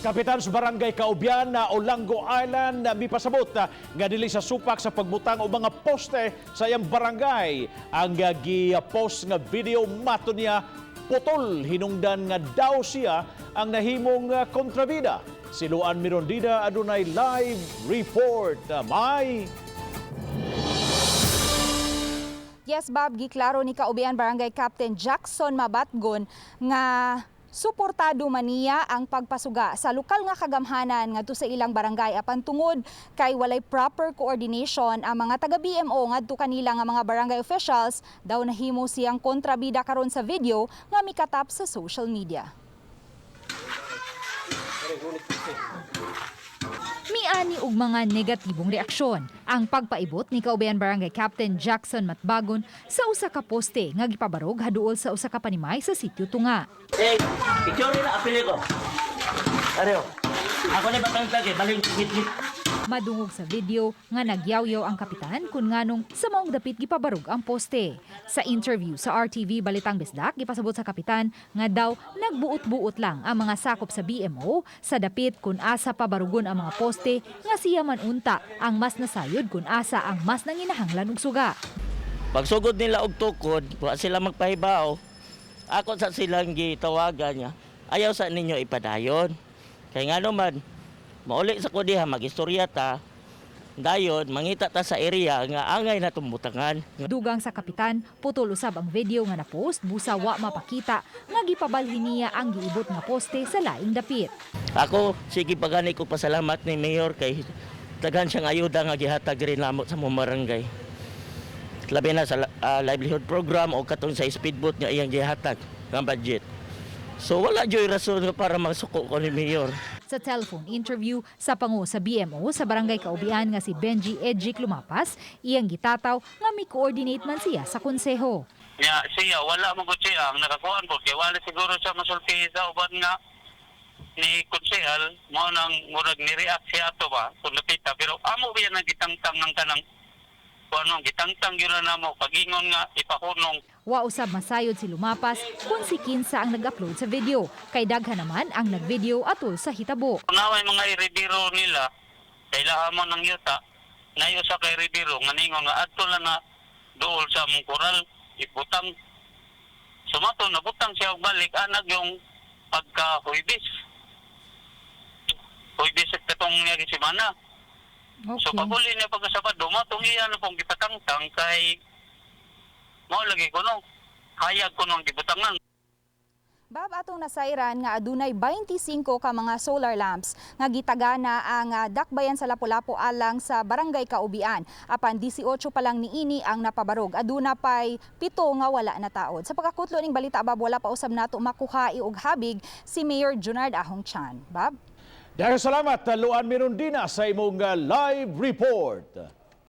Kapitan sa Barangay Caubian na Olango Island na mipasabot nga dili sa supak sa pagbutang og mga poste sa iyang barangay. Ang gi-post nga video, mato niya, putol hinungdan nga daw siya ang nahimong kontrabida. Si Luan Mirondida adunay live report. May Yes, Bob, giklaro ni Caubian Barangay Captain Jackson Mabatgon nga suportado man niya ang pagpasuga sa lokal nga kagamhanan ngadto sa ilang barangay, apan tungod kay walay proper coordination ang mga taga BMO ngadto kanila nga mga barangay officials, daw nahimo siyang kontrabida karon sa video nga mikatap sa social media. Miani og mga negatibong reaksyon ang pagpaibot ni Caubian Barangay Captain Jackson Matbagon sa usa ka poste nga gipabarog haduol sa usa ka panimay sa Sitio Tunga. Eh, picture na apili ko. Areo. Ako na batang tagi, baling hit-hit. Madungog sa video nga nagyawyaw ang kapitan kung nganong sa maong dapit gipabarog ang poste. Sa interview sa RTV Balitang Bisdak, gipasabot sa kapitan nga daw nagbuot-buot lang ang mga sakop sa BMO sa dapit kung asa pabarugon ang mga poste, nga siya man unta ang mas nasayod kung asa ang mas nanginahanglan og suga. Pagsugod nila og tukod, wa sila magpahibaw. Ako sa silang gitawagan niya. Ayaw sa ninyo ipadayon. Kay ngano man, mauli sa ko diha, magistorya ta. Dayon, mangita ta sa area nga angay na tumbutangan. Dugang sa kapitan, putol usab ang video nga na-post busa wa mapakita nga gipabalhin niya ang giibot nga poste sa laing dapit. Ako, sige pagani ko pasalamat ni Mayor kay daghan siyang ayuda nga gihatag rin namo sa mga barangay. Labi na sa livelihood program o katong sa speedboat nga iyang gihatag nga budget. So wala joy rason nga para magsuko ko ni Mayor. Sa telephone interview sa pangu sa BMO sa Barangay Caubian nga si Benji Edgic Lumapas, iyang gitataw nga mi coordinate man siya sa konseho. Nya siya wala mo gud siya ang nakakuan po kay wala siguro siya masulti sa uban nga ni konsehal mo nang murag ni react siya ato ba kung nakita, pero amo biya nang gitangtang ng kanang kuan, gitangtang gyud na namo pagingon nga ipahunong. Wa usab masayod si Lumapas kung si kinsa ang nag-upload sa video, kay daghan naman ang nag-video atol sa hitabo. Naway mga irebiro nila kay mo ng yuta nayo sa kay rebiro nga ningon nga adto lang na duol sa among koral ibutang. Sumato nabutang siya og balik anag yung pagka Huybis, Huybis at katong niya semana. So pag-uli niya pagka Sabado, mo itong iya na pong gipatangtang kay mo lagi ko no hayag ko nung gibutangan. Bab, atong nasayran nga adunay 25 ka mga solar lamps nga gitagana ang dakbayan sa Lapu-Lapu alang sa Barangay Caubian. Apan 18 pa lang niini ang napabarog. Aduna pay 7 nga wala na taod. Sa pagkakutlo ning balita, Bab, wala pa usab nato makuha og habig si Mayor Junard Ahong Chan. Bab? Daghang salamat, Luan Mirondina, sa imong live report.